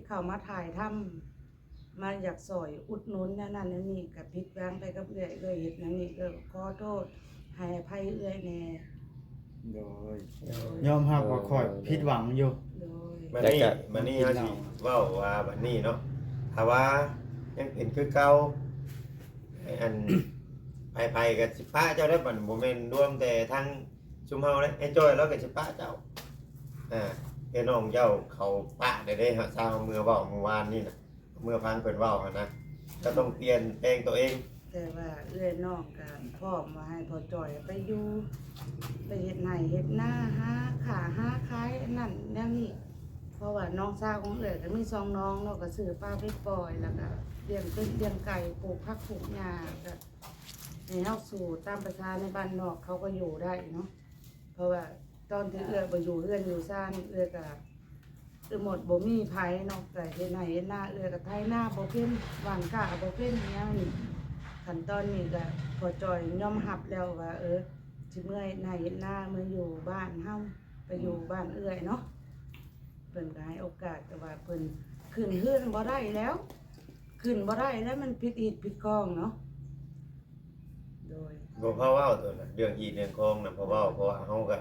ເຂົ້າມາຖ່າຍທຳ ມາຢາກຊ່ອຍອຸດໜູນແນວນັ້ນແນວນີ້ ກໍຜິດຫວັງໄປກັບເອື້ອຍ, ເອື້ອຍເຮັດແນວນີ້ ເອື້ອຍກໍຂໍໂທດ ໃຫ້ອະໄພເອື້ອຍແດ່. ໂດຍ ໂດຍ ຍອມຮັບວ່າຂ້ອຍຜິດຫວັງຢູ່. ໂດຍ ບັດນີ້ ແລ້ວກໍ ບັດນີ້ເຮົາຊິເວົ້າວ່າ ບັດນີ້ເນາະ ຖ້າວ່າຍັງເປັນຄືເກົ່າ ອັນ ໃຜໆກໍຊິປະເຈົ້າໄດ້ ບັດນີ້ບໍ່ແມ່ນລວມແຕ່ທາງຊຸມເຮົາເດ້ ໄອ້ຈ້ອຍລາວກໍຊິປະເຈົ້າ. ອ່າ ເອີ ນ້ອງເຈົ້າເຂົາປະໄດ້ເດ້ ເຮົາຊາວເມືອເວົ້າມື້ວານນີ້ນະ ເມືອຟັງເພິ່ນເວົ້າຫັ້ນນະ ກໍຕ້ອງປ່ຽນແປງຕົວເອງ. ແຕ່ວ່າເອື້ອຍນ້ອງກໍພ້ອມວ່າໃຫ້ພໍ່ຈ້ອຍໄປຢູ່ ໄປເຮັດໄຮ່ເຮັດນາ ຫາຄ້າຫາຂາຍ ອັນນັ້ນແນວນີ້ ເພາະວ່ານ້ອງສາວຂອງເອື້ອຍກໍມີສອງນ້ອງເນາະ ກໍຊື້ປາໄປປ່ອຍ ແລ້ວກໍລ້ຽງເປັດລ້ຽງໄກ່ ປູກຜັກປູກຫຍ້າ ກໍໃຫ້ເຮົາສູ້ຕາມປະສາໃນບ້ານນອກ ເຂົາກໍຢູ່ໄດ້ເນາະ. ເພາະວ່າຕອນທີ່ເອື້ອຍບໍ່ຢູ່ເຮືອນຢູ່ຊານ ເອື້ອຍກໍ ຄືໝົດບໍ່ມີໃຜເນາະ ກໍເຮັດໄຮ່ເຮັດນາ ເອື້ອຍກໍໄຖນາບໍ່ເປັນ ຫວ່ານກ້າບໍ່ເປັນຫຍັງນີ້. ຄັນຕອນນີ້ກໍພໍ່ຈ້ອຍຍອມຮັບແລ້ວວ່າ ເອີ ຊິເມືອເຮັດໄຮ່ເຮັດນາ ເມືອຢູ່ບ້ານເຮົາ ໄປຢູ່ ອືມ ບ້ານເອື້ອຍເນາະ. ເພິ່ນກໍໃຫ້ໂອກາດ ແຕ່ວ່າເພິ່ນຂຶ້ນເຮືອນບໍ່ໄດ້ແລ້ວ ຂຶ້ນບໍ່ໄດ້ແລ້ວ ມັນຜິດຮີດຜິດຄອງເນາະ. ໂດຍ ບໍ່ພໍເວົ້າໂຕນະ ເລື່ອງຮີດເລື່ອງຄອງນະ ພໍເວົ້າ ເພາະວ່າເຮົາກໍ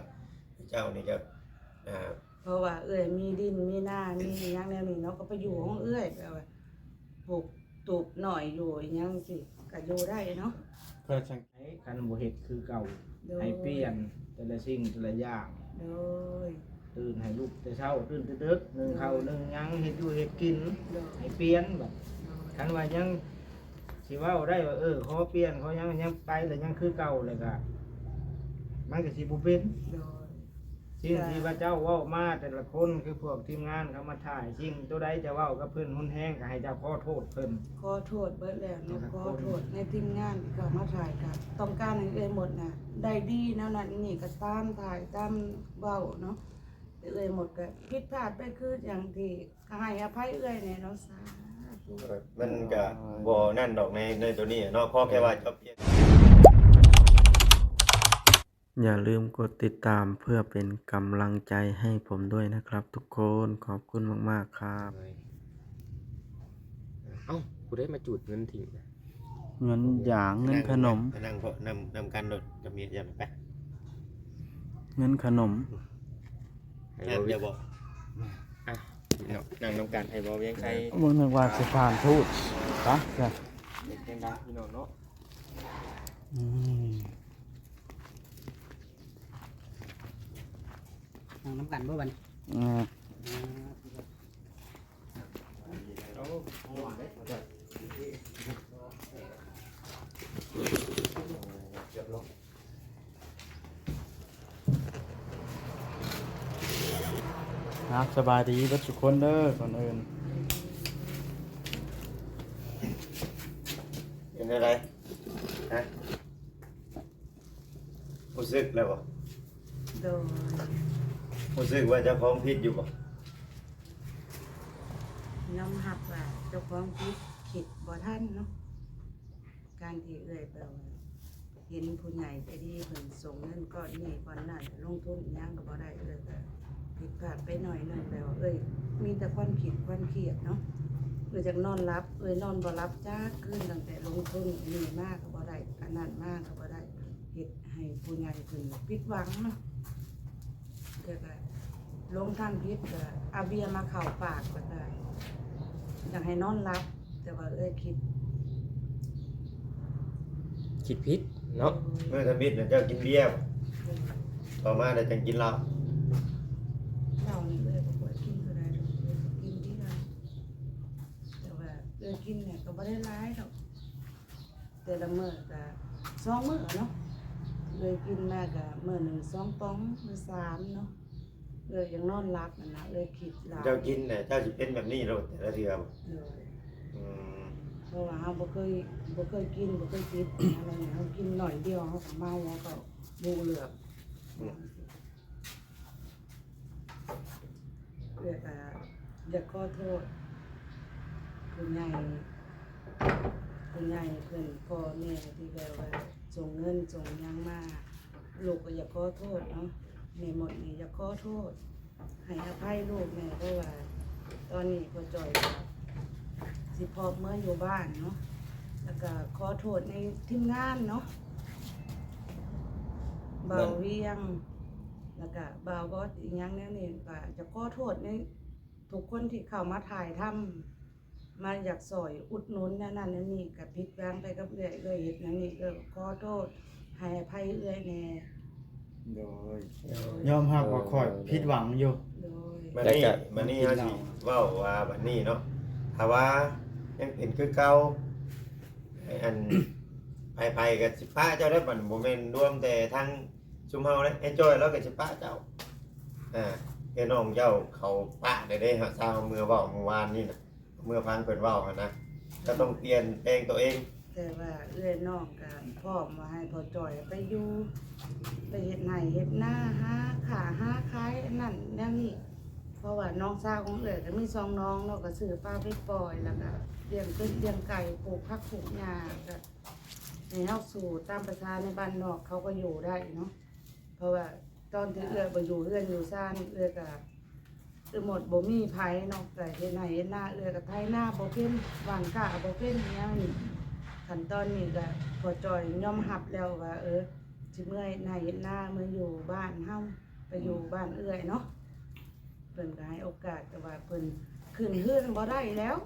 ເຈົ້ານີ້ກໍ ອ່າ ເພາະວ່າເອື້ອຍມີດິນມີນາ ມີຫຍັງແນວນີ້ເນາະ ກໍໄປຢູ່ຂອງເອື້ອຍ ແບບວ່າປູກຕູບໜ້ອຍຢູ່ອີ່ຫຍັງຊີ້ ກໍຢູ່ໄດ້ເນາະ. ເພື່ອສັງ ຄັນບໍ່ເຮັດຄືເກົ່າ ໂດຍ ໃຫ້ປ່ຽນແຕ່ລະສິ່ງແຕ່ລະຢ່າງ. ໂດຍ ຕື່ນໃຫ້ລຸກແຕ່ເຊົ້າ ຕື່ນແຕ່ດຶກ ໜຶ່ງເຂົ້າ ໂດຍ ໜຶ່ງຫຍັງ ເຮັດຢູ່ເຮັດກິນ ໂດຍ ໃຫ້ປ່ຽນບັດ. ໂດຍ ຄັນວ່າຍັງຊິເວົ້າໄດ້ວ່າ ເອີ ຂໍປ່ຽນ ຂໍຫຍັງ ຍັງໄປແລ້ວຍັງຄືເກົ່າ ແລ້ວກະມັນກະຊິບໍ່ເປັນ. ໂດຍ ສິ່ງທີ່ວ່າເຈົ້າເວົ້າມາແຕ່ລະຄົນ ຄືພວກທີມງານເຂົາມາຖ່າຍ ສິ່ງໂຕໃດຈະເວົ້າກັບເພິ່ນຮຸນແຮງ ກໍໃຫ້ເຈົ້າຂໍໂທດເພິ່ນ. ຂໍໂທດເບິດແລ້ວເນາະ ຂໍໂທດໃນທີມງານທີ່ເຂົາມາຖ່າຍ ກໍຕ້ອງການໃຫ້ເອື້ອຍມົດນະໄດ້ດີແນວນັ້ນນີ້ ກໍຕາມຖ່າຍຕາມເວົ້າເນາະ. ແຕ່ເອື້ອຍມົດກໍຜິດພາດໄປຄືຫຍັງທີ່ ກໍໃຫ້ອະໄພເອື້ອຍແດ່ເນາະ. ສາທຸ. ມັນກະບໍ່ນັ້ນດອກໃນ ໃນໂຕນີ້ເນາະ ຂໍແຄ່ວ່າເຈົ້າປ່ຽນ. ຢ່າลืมกดติดตามเพื่อเป็นกำลังใจให้ผมด้วยนะครับทุกคน ขอบคุณมากๆครับ. ເອົ້າ ຜູ້ໃດມາຈູດເງິນຖິ້ມນະ? ເງິນຢາງ ເງິນຂະໜົມ ມານັ່ງ ມານັ່ງເພາະນຳ ນຳກັນໂລດ ຈະມີຫຍັງໄປ ເງິນຂະໜົມ ໃຫ້ ນັ້ນ ບໍ່ ຈະບອກ ອ່ະ ພີ່ນ້ອງ ນັ່ງນຳກັນ ໃຫ້ບໍ່ວຽງໄຊ ເບິ່ງ ນຶກວ່າສະຖານທູດ ປະ ເປັນຈັ່ງໃດພີ່ນ້ອງເນາະ? ອືມ ນັ່ງນຳກັນບໍ່ບັດນີ້? ອືມ ອ່າ ສະບາຍດີເບິດທຸກຄົນເດີ ກ່ອນອື່ນ ເປັນຈັ່ງໃດ? ຮະ? ຮູ້ສຶກແລ້ວບໍ່? ໂດຍ ຮູ້ສຶກວ່າເຈົ້າຂອງຜິດຢູ່ບໍ່? ຍອມຮັບວ່າເຈົ້າຂອງຜິດ ຄິດບໍ່ທັນເນາະ ການທີ່ເອື້ອຍແບບວ່າເຫັນຜູ້ໃຫຍ່ໃຈດີເພິ່ນສົ່ງເງິນກ້ອນນີ້ກ້ອນນັ້ນ ລົງທຶນອີ່ຫຍັງກໍບໍ່ໄດ້ ເອື້ອຍກໍຜິດພາດໄປໜ້ອຍໜຶ່ງ ແຕ່ວ່າເອື້ອຍມີແຕ່ຄວາມຄິດຄວາມຄຽດເນາະ ເອື້ອຍຈັກນອນຫຼັບ ເອື້ອຍນອນບໍ່ຫຼັບຈັກຄືນ ຕັ້ງແຕ່ລົງທຶນອັນນີ້ມາກໍບໍ່ໄດ້ ອັນນັ້ນມາກໍບໍ່ໄດ້ ເຮັດໃຫ້ຜູ້ໃຫຍ່ເພິ່ນຜິດຫວັງເນາະ ແລ້ວກໍລົງທາງຜິດ ກໍເອົາເບຍມາເຂົ້າປາກ ແລ້ວກໍຢາກໃຫ້ນອນຫຼັບ ແຕ່ວ່າເອື້ອຍຄິດ ຄິດຜິດເນາະ ມື້ທຳອິດນະເຈົ້າກິນເບຍ ຕໍ່ມາແລ້ວຈັ່ງກິນເຫຼົ້າ ເຫຼົ້ານີ້ເອື້ອຍບໍ່ຄ່ອຍກິນເທົ່າໃດດອກ ເອື້ອຍຊິກິນເບຍ ແຕ່ວ່າເອື້ອຍກິນນີ້ກໍບໍ່ໄດ້ຫຼາຍດອກ ແຕ່ລະມື້ກະສອງມື້ເນາະ ເອື້ອຍກິນມາກະມື້ໜຶ່ງສອງປ່ອງຫຼືສາມເນາະ ເອື້ອຍຍັງນອນຫຼັບຫັ້ນນະ ເອື້ອຍຄິດຫຼາຍ ເຈົ້າກິນແຫຼະ ເຈົ້າຊິເປັນແບບນີ້ໂລດແຕ່ລະເທື່ອ ໂດຍ ອືມ ເພາະວ່າເຮົາບໍ່ເຄີຍ ບໍ່ເຄີຍກິນ ບໍ່ເຄີຍຕິດ ອັນນັ້ນເຮົາກິນໜ້ອຍດຽວເຮົາກໍເມົາ ເຮົາກໍບໍ່ເຫຼືອບ ອືມ ເອື້ອຍກໍຢາກຂໍໂທດຜູ້ໃຫຍ່ ຜູ້ໃຫຍ່ເພິ່ນ ພໍ່ແມ່ທີ່ແບບວ່າສົ່ງເງິນສົ່ງຫຍັງມາ ລູກກໍຢາກຂໍໂທດເນາະ ແມ່ມົດນີ້ຢາກຂໍໂທດ ໃຫ້ອະໄພລູກແດ່ ເພາະວ່າ ຕອນນີ້ພໍ່ຈ່ອຍກໍຊິພ້ອມເມືອຢູ່ບ້ານເນາະ ແລ້ວກໍຂໍໂທດໃນທີມງານເນາະ ບ່າວວຽງ ແລ້ວກໍບ່າວບອດ ອີ່ຫຍັງແນວນີ້ ກໍຈະຂໍໂທດໃນທຸກຄົນທີ່ເຂົ້າມາຖ່າຍທຳ ມາຢາກຊ່ອຍອຸດໜູນແນວນັ້ນແນວນີ້ ກໍຜິດຫວັງໄປກັບເອື້ອຍ ເອື້ອຍເຮັດແນວນີ້ ເອື້ອຍກໍຂໍໂທດ ໃຫ້ອະໄພເອື້ອຍແດ່. ໂດຍ ໂດຍ ຍອມຮັບວ່າຂ້ອຍຜິດຫວັງຢູ່. ໂດຍ ບາດນີ້ ແລ້ວກໍ ບາດນີ້ເຮົາຊິເວົ້າວ່າບາດນີ້ເນາະ ຖ້າວ່າຍັງເປັນຄືເກົ່າ ອັນ ໃຜໆກໍຊິປະເຈົ້າໄດ້ ບັດບໍ່ແມ່ນລວມແຕ່ທາງຊຸມເຮົາເດ້ ອ້າຍຈ້ອຍລາວກໍຊິປະເຈົ້າ ອ່າ ແຕ່ນ້ອງເຈົ້າເຂົາປະໄດ້ເດ້ ເຮົາຊາວເມື່ອເວົ້າເມື່ອວານນີ້ນະ ເມື່ອຟັງເພິ່ນເວົ້າຫັ້ນນະ ເຈົ້າຕ້ອງປ່ຽນແປງຕົວເອງ. ແຕ່ວ່າເອື້ອຍນ້ອງກໍພ້ອມວ່າໃຫ້ພໍ່ຈ່ອຍໄປຢູ່ ໄປເຮັດໄຮ່ເຮັດນາ ຫາຄ້າຫາຂາຍ ອັນນັ້ນແນວນີ້ ເພາະວ່ານ້ອງສາວຂອງເອື້ອຍກໍມີສອງນ້ອງເນາະ ກໍຊື້ປາໄປປ່ອຍ ແລ້ວກໍລ້ຽງເປັດລ້ຽງໄກ່ ປູກຜັກປູກຫຍ້າ ກໍໃຫ້ເຮົາຢູ່ຕາມປະຊາໃນບ້ານນອກ ເຂົາກໍຢູ່ໄດ້ເນາະ. ເພາະວ່າຕອນທີ່ເອື້ອຍບໍ່ຢູ່ເຮືອນຢູ່ຊານ ເອື້ອຍກໍ ເອື້ອຍໝົດບໍ່ມີໃຜເນາະ ກໍເຮັດໄຮ່ເຮັດນາ ເອື້ອຍກໍໄຖນາບໍ່ເປັນ ຫວ່ານກ້າບໍ່ເປັນ ຫຍັງນີ້. ຄັນຕອນນີ້ກໍພໍ່ຈ່ອຍຍອມຮັບແລ້ວວ່າ ເອີ ຊິເມືອເຮັດໄຮ່ເຮັດນາ ເມືອຢູ່ບ້ານເຮົາ ໄປຢູ່ ອືມ ບ້ານເອື້ອຍເນາະ. ເພິ່ນກໍໃຫ້ໂອກາດ ແຕ່ວ່າເພິ່ນຂຶ້ນເຮືອນບໍ່ໄດ້ແລ້ວ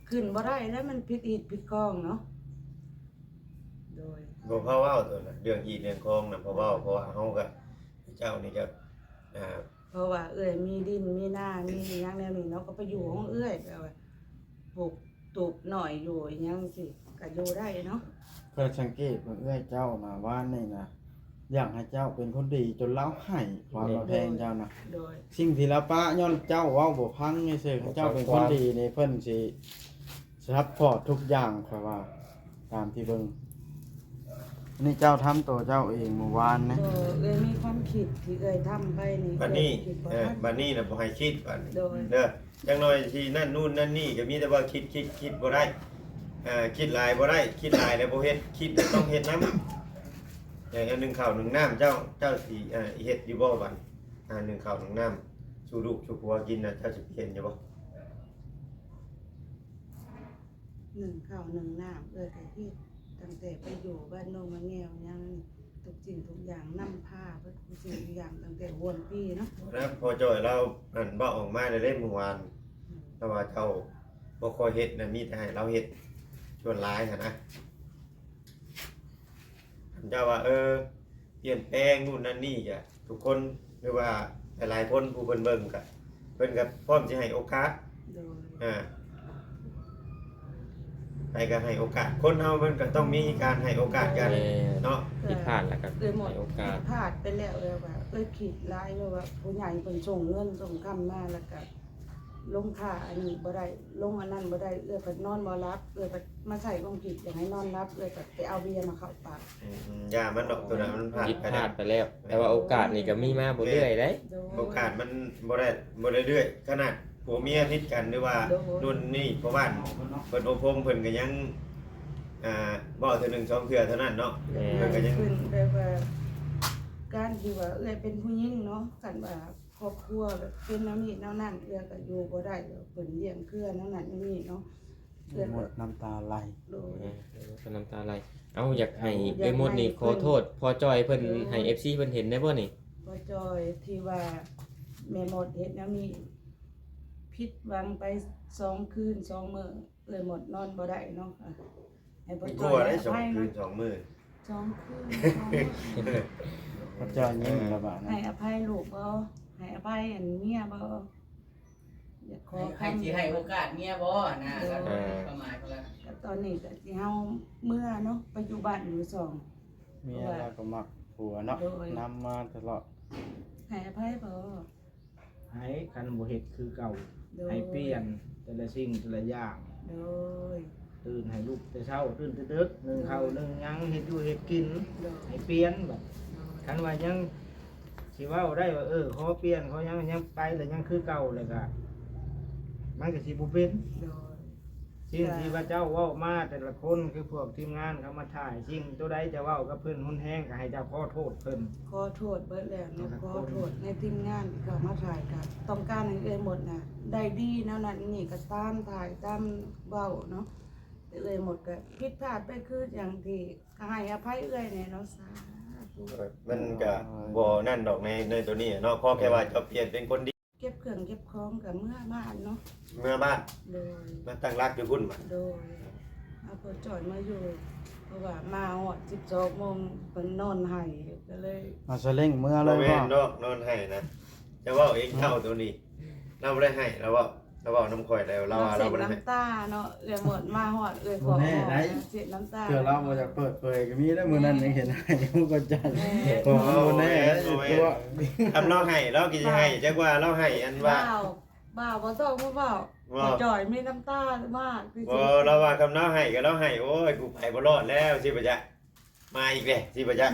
ຂຶ້ນບໍ່ໄດ້ແລ້ວ ມັນຜິດຮີດຜິດຄອງເນາະ. ໂດຍ ບໍ່ພໍເວົ້າໂຕນະ ເລື່ອງຮີດເລື່ອງຄອງນະ ບໍ່ເວົ້າ ເພາະວ່າເຮົາກໍ ເຈົ້ານີ້ກໍ ອ່າ ເພາະວ່າເອື້ອຍມີດິນມີນາ ມີຫຍັງແນວນີ້ເນາະ ກໍໄປຢູ່ຂອງເອື້ອຍ ແບບວ່າປູກຕູບໜ້ອຍຢູ່ອີ່ຫຍັງຊີ້ ກໍຢູ່ໄດ້ເນາະ. ຂ້ອຍສັງເກດເບິ່ງເອື້ອຍເຈົ້ານະ ວານນີ້ນະ ຢາກໃຫ້ເຈົ້າເປັນຄົນດີ ຈົນລາວໄຫ້ ຄວາມລາວແພງເຈົ້ານະ. ໂດຍ ສິ່ງທີ່ລາວປະຍ້ອນເຈົ້າເວົ້າບໍ່ຟັງຊື່ໆ ຄັນເຈົ້າເປັນຄົນດີນີ້ ເພິ່ນຊິ ຊັບພອດທຸກຢ່າງ ຂ້ອຍວ່າຕາມທີ່ເບິ່ງ. ນີ້ເຈົ້າທຳໂຕເຈົ້າເອງມື້ວານນີ້ ເອີ ເອື້ອຍມີຄວາມຄິດທີ່ເອື້ອຍທຳໄປນີ້ ບັດນີ້ ເອີ ເອື້ອຍຄິດບໍ່ທັນ ບັດນີ້ນະບໍ່ໃຫ້ຄິດບັດນີ້ ໂດຍ ເດີ ຢ່າງໜ້ອຍຊິນັ້ນນູ້ນນັ້ນນີ້ ກໍມີແຕ່ວ່າຄິດ ຄິດ ຄິດບໍ່ໄດ້ ເອີ ຄິດຫຼາຍບໍ່ໄດ້ ຄິດຫຼາຍແລ້ວບໍ່ເຮັດ ຄິດແລ້ວຕ້ອງເຮັດນຳ. ເອີ ໜຶ້ງເຂົ້າໜຶ້ງນ້ຳ ເຈົ້າ ເຈົ້າຊິ ເອີ ເຮັດຢູ່ບໍ່ບັດ ອ່າ ໜຶ້ງເຂົ້າໜຶ້ງນ້ຳສູ່ລູກສູ່ຜົວກິນນະ ເຈົ້າຊິເປັນຢູ່ບໍ່? ໜຶ້ງເຂົ້າໜຶ້ງນ້ຳ ເອື້ອຍກໍເຮັດ ຕັ້ງແຕ່ໄປຢູ່ບ້ານໂນນມະແງວຫຍັງ ທຸກສິ່ງທຸກຢ່າງນຳພາເບິດ ທຸກສິ່ງທຸກຢ່າງ ຕັ້ງແຕ່ຮວມປີເນາະ. ນະ ພໍ່ຈ້ອຍລາວ ອັນ ເວົ້າອອກມາແລ້ວເດ້ມື້ວານ ອືມ ລາວວ່າເຈົ້າບໍ່ຄ່ອຍເຮັດນະ ມີແຕ່ໃຫ້ລາວເຮັດສ່ວນຫຼາຍຫັ້ນນະ. ເຈົ້າວ່າ ເອີ ປ່ຽນແປງນູ້ນນັ້ນນີ້ ກະທຸກຄົນ ຫຼືວ່າຫຼາຍໆຄົນຜູ້ເພິ່ນເບິ່ງ ກະເພິ່ນກະພ້ອມຊິໃຫ້ໂອກາດ ໂດຍ ອ່າ ໃຜກະໃຫ້ໂອກາດ ຄົນເຮົາມັນກະຕ້ອງມີການໃຫ້ໂອກາດກັນ ແມ່ນ ເນາະ ຜິດພາດແລ້ວກະໃຫ້ໂອກາດ ຜິດພາດໄປແລ້ວ ແລ້ວວ່າ ເອີ ຄິດຫຼາຍ ແລ້ວວ່າຜູ້ໃຫຍ່ເພິ່ນສົ່ງເງິນສົ່ງຄຳມາ ແລ້ວກະ ລົງຄ່າອັນນີ້ບໍ່ໄດ້ ລົງອັນນັ້ນບໍ່ໄດ້ ເອື້ອຍພັດນອນບໍ່ຫຼັບ ເອື້ອຍພັດມາໃຊ້ຄວາມຄິດຢາກໃຫ້ນອນຫຼັບ ເອື້ອຍກໍໄປເອົາເບຍມາເຂົ້າປາກ. ອືມ ຢ່າມັນດອກ ໂຕນັ້ນມັນຜ່ານໄປແລ້ວ ແມ່ນ ແຕ່ວ່າໂອກາດນີ້ກໍມີມາບໍ່ເລື້ອຍເດ້ ໂອກາດມັນບໍ່ໄດ້ ບໍ່ໄດ້ເລື້ອຍ ຂະໜາດຜົວເມຍຜິດກັນ ຫຼືວ່າ ໂດຍ ໂນ່ນນີ້ ພໍ່ບ້ານເພິ່ນອົບຮົມ ເພິ່ນກໍຍັງ ອ່າ ເວົ້າເທື່ອໜຶ່ງສອງເທື່ອເທົ່ານັ້ນເນາະ ແມ່ນ ເພິ່ນກໍຍັງ ເພິ່ນແບບວ່າ ການທີ່ວ່າເອື້ອຍເປັນຜູ້ຍິງເນາະ ຄັນວ່າ ຄອບຄົວແບບເປັນແນວນີ້ແນວນັ້ນ ເອື້ອຍກໍຢູ່ບໍ່ໄດ້ ເພິ່ນລ້ຽງເຄືອແນວນັ້ນແນວນີ້ເນາະ ເອື້ອຍໝົດນ້ຳຕາໄຫຼ ໂດຍ ເອີ ເອີ ນ້ຳຕາໄຫຼ. ເອົ້າ ຢາກໃຫ້ເອື້ອຍມົດນີ້ຂໍໂທດພໍ່ຈ່ອຍເພິ່ນ ໂດຍ ໃຫ້ເອັຟຊີເພິ່ນເຫັນໄດ້ບໍ່ນີ້? ພໍ່ຈ່ອຍທີ່ວ່າແມ່ມົດເຮັດແນວນີ້ ຜິດຫວັງໄປສອງຄືນສອງມື້ ເອື້ອຍມົດນອນບໍ່ໄດ້ເນາະ ໃຫ້ພໍ່ຈ່ອຍໃຫ້ອະໄພເນາະ ສອງຄືນສອງມື້ ສອງຄືນສອງມື້ ພໍ່ຈ່ອຍຍິ້ມລະບາດນະ ໃຫ້ອະໄພລູກບໍ່? ໃຫ້ອະໄພອັນເມຍບໍ່? ຢາກຂໍຄຳ ໃຫ້ ໃຫ້ ຊິໃຫ້ໂອກາດເມຍບໍ່ນະ? ໂດຍ ຄວາມໝາຍຂອງລາວ ກໍຕອນນີ້ກໍຊິເຮົາເມືອເນາະ ໄປຢູ່ບ້ານຢູ່ສອງ ເມຍລາວກໍມັກຜົວເນາະ ໂດຍ ນຳມາຕະຫຼອດ ໃຫ້ອະໄພບໍ່? ໃຫ້ ຄັນບໍ່ເຮັດຄືເກົ່າ ໂດຍ ໃຫ້ປ່ຽນແຕ່ລະສິ່ງແຕ່ລະຢ່າງ ໂດຍ ຕື່ນໃຫ້ລຸກແຕ່ເຊົ້າ ຕື່ນແຕ່ດຶກ ໜຶ້ງເຂົ້າ ໂດຍ ໜຶ້ງຫຍັງ ເຮັດຢູ່ເຮັດກິນ ໂດຍ ໃຫ້ປ່ຽນບັດ ໂດຍ ຄັນວ່າຍັງຊິເວົ້າໄດ້ວ່າ ເອີ ຂໍປ່ຽນ ຂໍຫຍັງ ຍັງໄປແລ້ວຍັງຄືເກົ່າ ແລ້ວກະມັນກະຊິບໍ່ເປັນ ໂດຍ ສິ່ງທີ່พระเจ้าเว้ามาแต่ละคน คือพวกทีมงานเขามาถ่าย สิ่งตัวใดจะเว้ากับเพิ่นรุนแรง ก็ให้เจ้าขอโทษเพิ่น ขอโทษเบิดแล้วเนาะ ขอโทษในทีมงานที่เขามาถ่าย ก็ต้องการให้เอื้อยมดน่ะได้ดีแนวนั้นนี่ ก็ตามถ่ายตามเว้าเนาะ แต่เอื้อยมดก็ผิดพลาดไป คืออย่างที่ ก็ให้อภัยเอื้อยแหน่เนาะ สาธุ มันก็บ่นั่นดอกใน ในตัวนี้เนาะ ขอแค่ว่าเจ้าเปลี่ยนเป็นคนดี เก็บเครื่องเก็บของก็เมือบ้านเนาะ เมือบ้าน โดย มาตั้งหลักอยู่พุ้นบัด โดย เอาพ่อจ้อยมาอยู่ เพราะว่ามาฮอดสิบสองโมงเพิ่นนอนไห้ ก็เลย เอาซาเล้งเมือเลย บ่แม่นดอก นอนไห้นะ เจ้าเว้าเองเจ้าตัวนี้ ลาวบ่ได้ไห้ ลาวเว้า ลาวเว้านำข้อยแล้ว ลาวว่าลาวบ่ได้ไห้ น้ำตาเนาะ เอื้อยมดมาฮอด เอื้อยขอ บ่แน่ได้ เสียน้ำตา เทื่อลาวบ่อยากเปิดเผยก็มีได้ มื้อนั้นยังเห็นไห้ ฮู้ก็ใจ แม่น ของมันบ่แน่ได้ บ่แม่น ตัว คันลาวไห้ ลาวก็สิไห้ จักว่าลาวไห้อันว่า บ่าว บ่าวบ่ต้องมาเว้า บ่ พ่อจ้อยมีน้ำตามาก บ่ ลาวว่าคันลาวไห้ก็ลาวไห้ โอ้ย กูไปบ่รอดแล้ว สิบ่จ๊ะ มาอีกแล้ว สิบ่จ๊ะ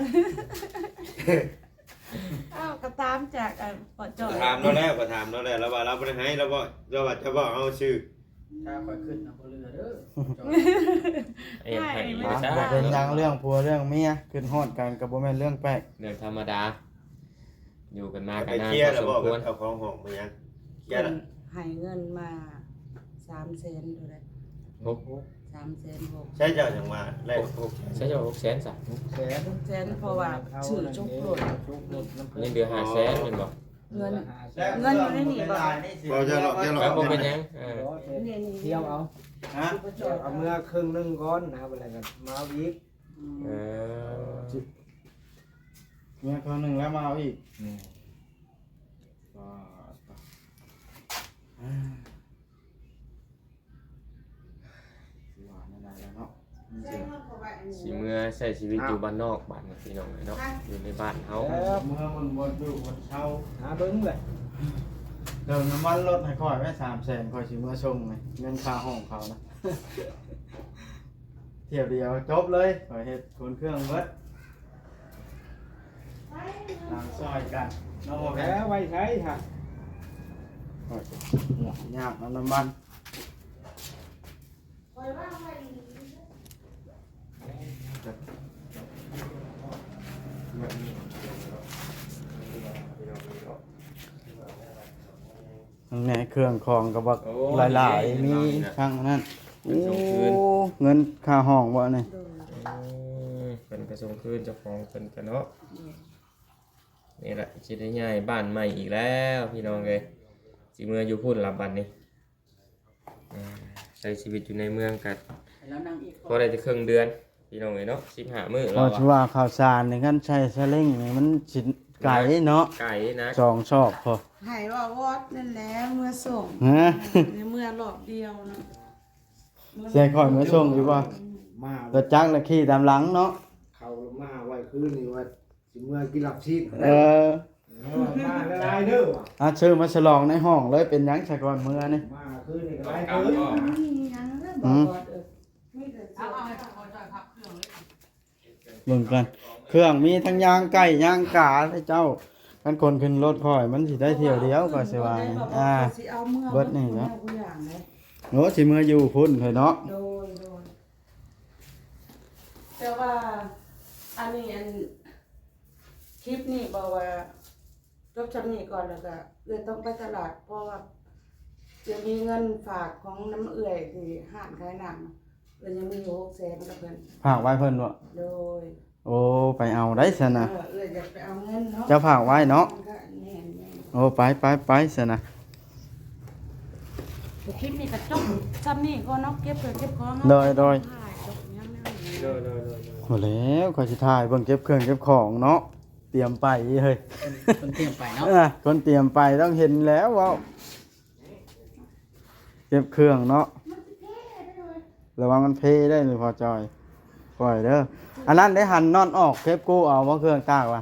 อ้าว ก็ตามจาก อัน พ่อจ้อย ถามลาวแล้ว ก็ถามลาวแล้ว ลาวว่าลาวบ่ได้ไห้ ลาวเว้า ลาวว่าจะเว้าเอาซื่อ ถ้าข้อยขึ้นนะบ่เหลือเด้อ เอ็นไห้อีก บ่เป็นหยัง เรื่องผัวเรื่องเมีย ขึ้นฮอดกันก็บ่แม่นเรื่องแปลก เรื่องธรรมดา อยู่กันมาก็นานพอสมควร เจ้าของห้องเป็นหยัง เคลียร์ละ เพิ่นให้เงินมาสามแสนเท่าใด หก สามแสนหก ใช้เจ้าจังว่าได้หกแสน ใช้เจ้าหกแสนซะ หกแสน หกแสน เพราะว่าซื้อชุกรถ ชุกรถนำ ยังเหลือห้าแสนแม่นบ่ เงิน เงินอยู่ในนี่บ่ บ่ อย่าหรอก อย่าหรอก บ่เป็นหยัง เออ นี่ๆ เที่ยวเอา ฮะ เที่ยวเอาเมือครึ่งหนึ่งก่อนนะ บัดแล้วก็มาเอาอีก เออ เมือครึ่งหนึ่งแล้วมาเอาอีก อืม อ่า สิว่าแนวใดแล้วเนาะ สิเมือใช้ชีวิตอยู่บ้านนอกบาดนี้พี่น้องเอ้ยเนาะ อยู่ในบ้านเฮา เออ เมือมันบ่อยู่บ่เช่า หาเบิ่งแหละ เติมน้ำมันรถให้ข้อยไว้สามแสน ข้อยสิเมือส่งนี่ เงินค่าห้องเขานะ เที่ยวเดียวจบเลย ข้อยเฮ็ดขนเครื่องเบิด ล้างซอยกันเนาะ แล้วไว้ใช้ฮะ โอ้ย ยากนำน้ำมัน แม่เครื่องของก็บัก โอ้ หลายๆ นี่ มี นี่นะ ทั้งนั้น เพิ่นส่งคืน โอ้ เงินค่าห้องบ่นี่ โดย อืม เพิ่นก็ส่งคืนเจ้าของเพิ่นก็เนาะ นี่แหละ สิได้ย้ายบ้านใหม่อีกแล้วพี่น้องเอ้ย สิเมืออยู่พุ้นละบัดนี้ อ่า ใช้ชีวิตอยู่ในเมืองก็ แล้วนั่งอีก พอได้แต่ครึ่งเดือน พี่น้องเอ้ยเนาะ สิบห้ามื้อ ว่า แล้ว สิว่าข้าวสารนี่ คันใช้ซาเล้งนี่มันสิไกลเนาะ ไกลนะ สองซอกพอ ให้ว่าวอดนั่นแหละ เมือส่ง ฮะ เมือรอบเดียวเนาะ ใส่ข้อยเมือส่งอยู่บ่ มารถจักรน่ะขี่ตามหลังเนาะ เขามาไว้คืนนี่ว่า สิเมือกินหลับซีน เออ เออ มาหลายๆ เด้อว่ะ อ่ะ ซื้อมาฉลองในห้องเลย เป็นหยังซะก่อนเมือนี่ มาคืนนี่ก็หลายเกิน มีหยังแล้ว อืม บอกว่า เออ มีแต่ เอา เอาให้พ่อจ้อยพับเครื่องเลย เบิ่งก่อน เครื่องมีทั้งย่างไก่ย่างกาเด้เจ้า คันคนขึ้นรถข้อยมันสิได้เที่ยวเดียวก็สิว่า อ่า สิเอาเมือ เบิดนี่เนาะ เมือผู้อย่างเลย โอ้ สิเมืออยู่พุ้นเถอะเนาะ โดย โดย แต่ว่าอันนี้ อัน คลิปนี้บอกว่าจบส่ำนี้ก่อน แล้วก็เอื้อยต้องไปตลาด เพราะว่าจะมีเงินฝากของน้ำเอื้อยที่ร้านขายน้ำ เอื้อยยังมีอยู่หกแสนกับเพิ่น ฝากไว้เพิ่นบ่ โดย โอ้ ไปเอาได้ซั่นนะ เออ เอื้อยอยากไปเอาเงินเนาะ เจ้าฝากไว้เนาะ แม่นๆ โอ้ ไปไปไปซั่นนะ คลิปนี้ก็จบส่ำนี้ก่อนเนาะ เก็บเครื่องเก็บของเนาะ โดย โดย ถ่ายจบยังไง โดย โดย โดย โดย หมดแล้ว ข้อยสิถ่ายเบิ่งเก็บเครื่องเก็บของเนาะ เตรียมไปเฮ้ย คน คนเตรียมไปเนาะ เออ คนเตรียมไปต้องเห็นแล้วเว้า เก็บเครื่องเนาะ ระวังมันเพเด้อนี่พ่อจอย ปล่อยเด้อ อันนั้นได้หันนอนออก เก็บกู้เอาบ่เครื่องตากว่ะ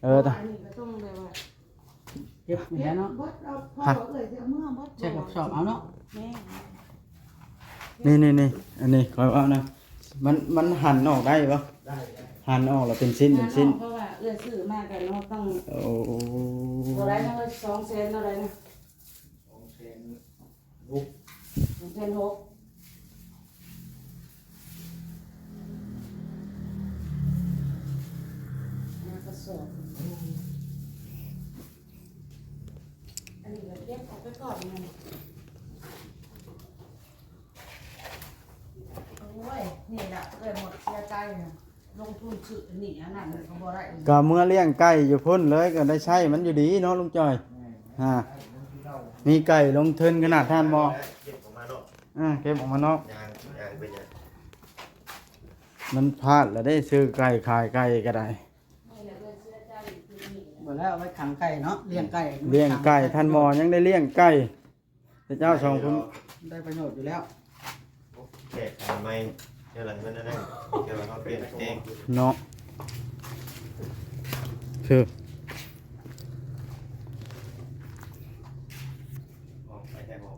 เออ อันนี้ก็ต้องแบบว่า เก็บนี่แหละเนาะ เบิดเอา พอเอื้อยสิเอาเมือเบิด ใส่กระสอบเอาเนาะ แม่ นี่ๆๆ อันนี้ข้อยว่านะ มัน มันหันออกได้บ่ ได้ ได้ หันออกแล้วเป็นชิ้นเป็นชิ้น หันออก เพราะว่าเอื้อยซื้อมากันเนาะ ต้อง โอ้ เท่าใดนะเอ้ย สองแสนเท่าใดนะ สองแสนหก สองแสนหก ໂອ້ຍ ນີ້ລະເອື້ອຍໝົດເສຍໃຈນະ ລົງທຶນຊື້ອັນນີ້ອັນນັ້ນກໍບໍ່ໄດ້ ກໍເມືອລ້ຽງໄກ່ຢູ່ພຸ້ນເລີຍ ກໍໄດ້ໃຊ້ມັນຢູ່ດີເນາະລຸງຈ່ອຍ. ແມ່ນ ຮະ ມີໄກ່ລົງທຶນຂະໜາດທ່ານໝໍ ເກັບອອກມານອກ ອ່າ ເກັບອອກມານອກ ຍ່າງ ຍ່າງໄປຍ່າງ ມັນພາດລະເດ້ ຊື້ໄກ່ຂາຍໄກ່ກໍໄດ້. ເບິດແລ້ວ ເອົາໄວ້ຂັງໄກ່ເນາະ ລ້ຽງໄກ່ ລ້ຽງໄກ່ ທ່ານໝໍຍັງໄດ້ລ້ຽງໄກ່ ເຈົ້າສອງຄົນໄດ້ປະໂຫຍດຢູ່ແລ້ວ ແກະຂາຍໃໝ່ ເທື່ອລະເງິນນັ້ນ ເທື່ອລະເຮົາປ່ຽນແປງເນາະ ຄື ອອກໄປແຕ່ບໍ່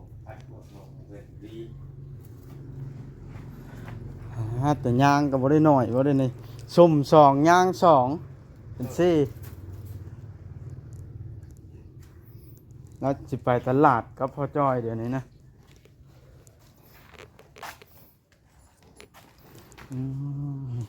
ອ່າ ແຕ່ຍ່າງກໍບໍ່ໄດ້ໜ້ອຍ ບໍ່ໄດ້ນີ້ ຊຸ່ມສອງ ຍ່າງສອງ ເປັນສີ່ ລາວຊິໄປຕະຫຼາດກັບພໍ່ຈ້ອຍດຽວນີ້ນະ ອືມ.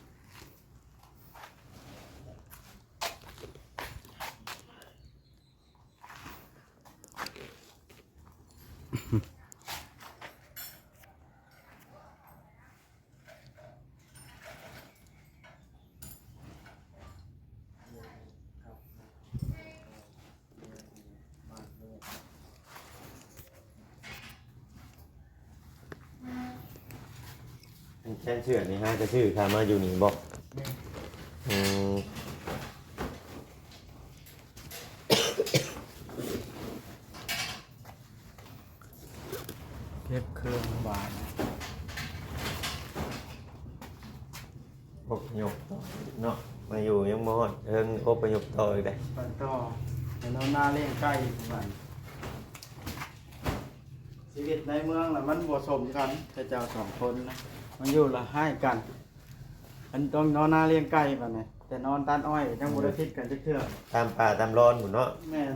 ແຂນເສື້ອນີ້ຫາກະຊື້ ຂ້າມາຢູ່ນີ້ບໍ່? ແມ່ນ ອືມ. ເກັບເຄື່ອງບາດ ອົບພະຍົບຕໍ່ເນາະ ມາຢູ່ຍັງບໍ່ຮອດເທິງ ອົບພະຍົບຕໍ່ອີກເດ້ ໄປຕໍ່ ໄປນອນນາລ້ຽງໄກ່ບາດ ຊີວິດໃນເມືອງລະມັນບໍ່ສົມກັນ ເຂົາເຈົ້າສອງຄົນນະ ມາຢູ່ລະຮ້າຍກັນ ອັນຕ້ອງນອນນາລ້ຽງໄກ່ບາດນີ້ ແຕ່ນອນຕັດອ້ອຍຍັງບໍ່ໄດ້ຜິດກັນຈັກເທື່ອ ຕາມປ່າຕາມລອນພຸ້ນເນາະ ແມ່ນ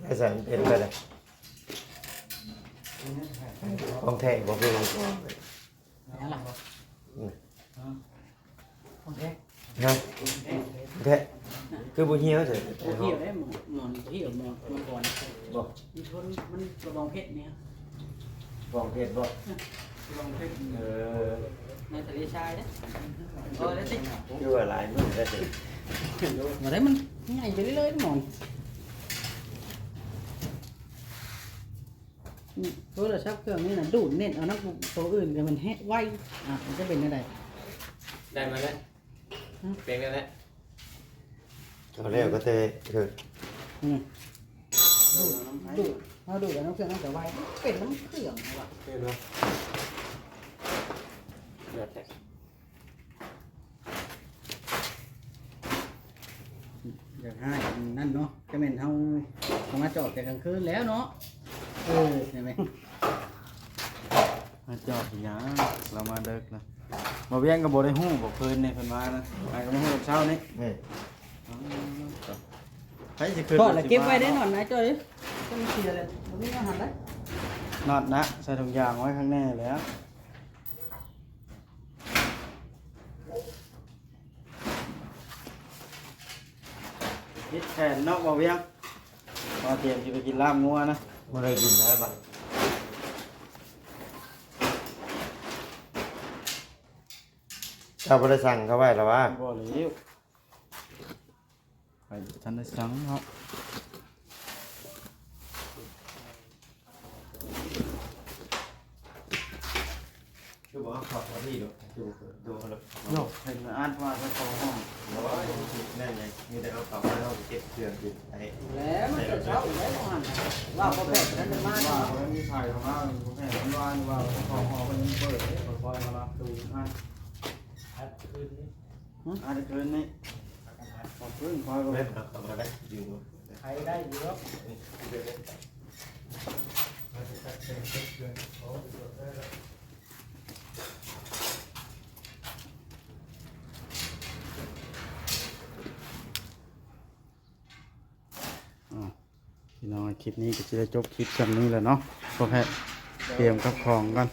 ໄປໃສມັນເປັນໄປລະ ຂອງແທ້ບໍ່ຄືຂອງປອມ ແມ່ນລະ ອືມ ຂອງແທ້ ຮະ ແທ້ ຄືບໍ່ຫ່ຽວແທ້ ບໍ່ຫ່ຽວໄດ້ ໝອນ ໝອນບໍ່ຫ່ຽວ ໝອນ ໝອນກ່ອນ ບໍ່ ມັນທົນ ມັນກະບອງເພັດນີ້ ກະບອງເພັດບໍ່ ກະບອງເພັດ ເອີ ໃນທະເລຊາຍເດ້ ບໍ່ໄດ້ຕິ ຄືວ່າຫຼາຍມື້ແລ້ວຕິ ບໍ່ໄດ້ ມັນໃຫຍ່ໄປເລື້ອຍໆ ໝອນ. ໂທລະສັບເຄື່ອງນີ້ນະ ດູດເນັດເອົານຳໂຕອື່ນກໍມັນແຮງໄວ ອ່າ ມັນຈະເປັນແນວໃດ? ໄດ້ມາແລ້ວ ຮະ? ເປັນແນວໃດ? ເອົາແລ້ວກໍແຕ່ ເອີ ອືມ ດູດ ດູດ ເຮົາດູດເອົານຳເຄື່ອງມັນກໍໄວ ເປັນນຳເຄື່ອງວ່າ ເປັນບໍ່? ແລ້ວແຕ່ ຢາກໃຫ້ອັນນັ້ນເນາະ ຈະແມ່ນເຮົາ ເຮົາມາຈອດແຕ່ກາງຄືນແລ້ວເນາະ ເອີ ແມ່ນ ມາຈອດອີຫຍັງ ລາວມາເດິກນະ ບໍ່ວຽງກໍບໍ່ໄດ້ຮູ້ບໍ່ ຄືນນີ້ເພິ່ນມານະ ອ້າຍກໍມາຮູ້ຕອນເຊົ້ານີ້ ແມ່ນ ອໍ ໃຜຊິຂຶ້ນ ກໍລະເກັບໄວ້ໄດ້ນອນນະຈ້ອຍ ຈະເສຍແລ້ວ ບໍ່ມີແນວຫັ້ນໄດ໋ ນັດນະ ໃສ່ຖົງຢາງໄວ້ຂ້າງໃນແລ້ວ. ເຮັດແຜນເນາະ ບໍ່ວຽງ ວ່າຕຽມຊິໄປກິນລາບງົວນະ ບໍ່ໄດ້ກິນແລ້ວບັດ ເຈົ້າບໍ່ໄດ້ສັ່ງເຂົາໄວ້ລະຫວາ? ບໍ່ແລ້ວ ໄປບໍ່ທັນໄດ້ສັ່ງເນາະ ຄືບໍ່ເອົາເຂົ້າມານີ້ໂລດ ຄືບໍ່ເປີດໂດນໂລດ ໂຍ ເຫັນອ່ານວ່າເຈົ້າຂອງຫ້ອງ ໂອ້ຍ ແມ່ນແຫຼະ ມີແຕ່ເອົາເຂົ້າມາ ເຮົາກໍເກັບເຄື່ອງກິນໄປ ແລ້ວມັນຈະເຊົ້າແລ້ວຫັ້ນ ວ່າບໍ່ແພດນັ້ນມາ ວ່າບໍ່ໄດ້ມີໃຜເຂົ້າມາ ບໍ່ແພດມັນວ່າ ວ່າເຈົ້າຂອງຫ້ອງເພິ່ນຍັງເປີດເດ້ ຄ່ອຍມາລັກຕູຫັ້ນ ອັດຄືນນີ້ ຮະ ອັດຄືນນີ້ ຂອບຄຸນ ຄ່ອຍບໍ່ ແມ່ນເອົາເຂົ້າມາໄດ້ຢູ່ ໃຜໄດ້ຢູ່ດອກ ອ້າວ ພີ່ນ້ອງ ຄລິບນີ້ກໍຊິໄດ້ຈົບຄລິບສ່ຳນີ້ແຫຼະເນາະ ພໍ່ແພດ ຕຽມກັບຂອງກ່ອນ.